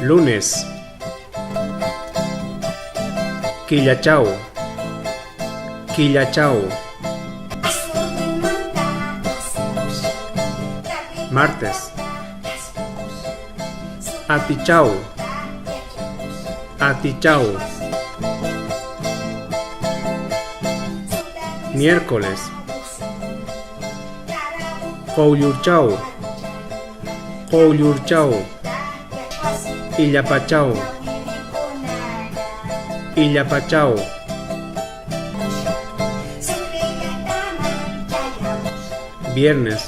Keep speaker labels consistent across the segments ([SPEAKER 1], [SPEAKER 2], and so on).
[SPEAKER 1] Lunes. Killachaw. Killachaw. Martes. Atichaw. Atichaw. Miércoles. Qoyllurchaw. Qoyllurchaw. Illapachaw. Illapachaw. Viernes.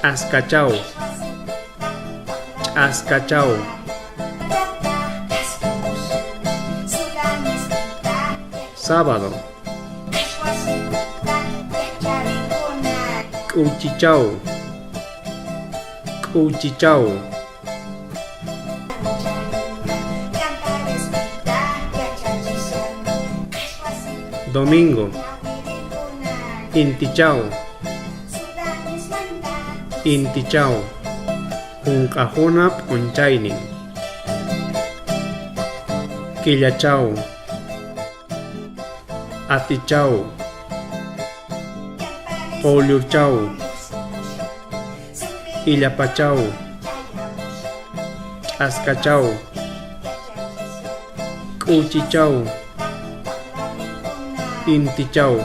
[SPEAKER 1] Ch'askachaw. Ch'askachaw. Sábado. K'uchichaw. K'uchichaw. Domingo. Intichaw. Intichaw. Junk'ajuna p'unchaynin. Killachaw. Atichaw. Qoyllurchaw. Illapachaw. Ch'askachaw. K'uchichaw. Intichaw.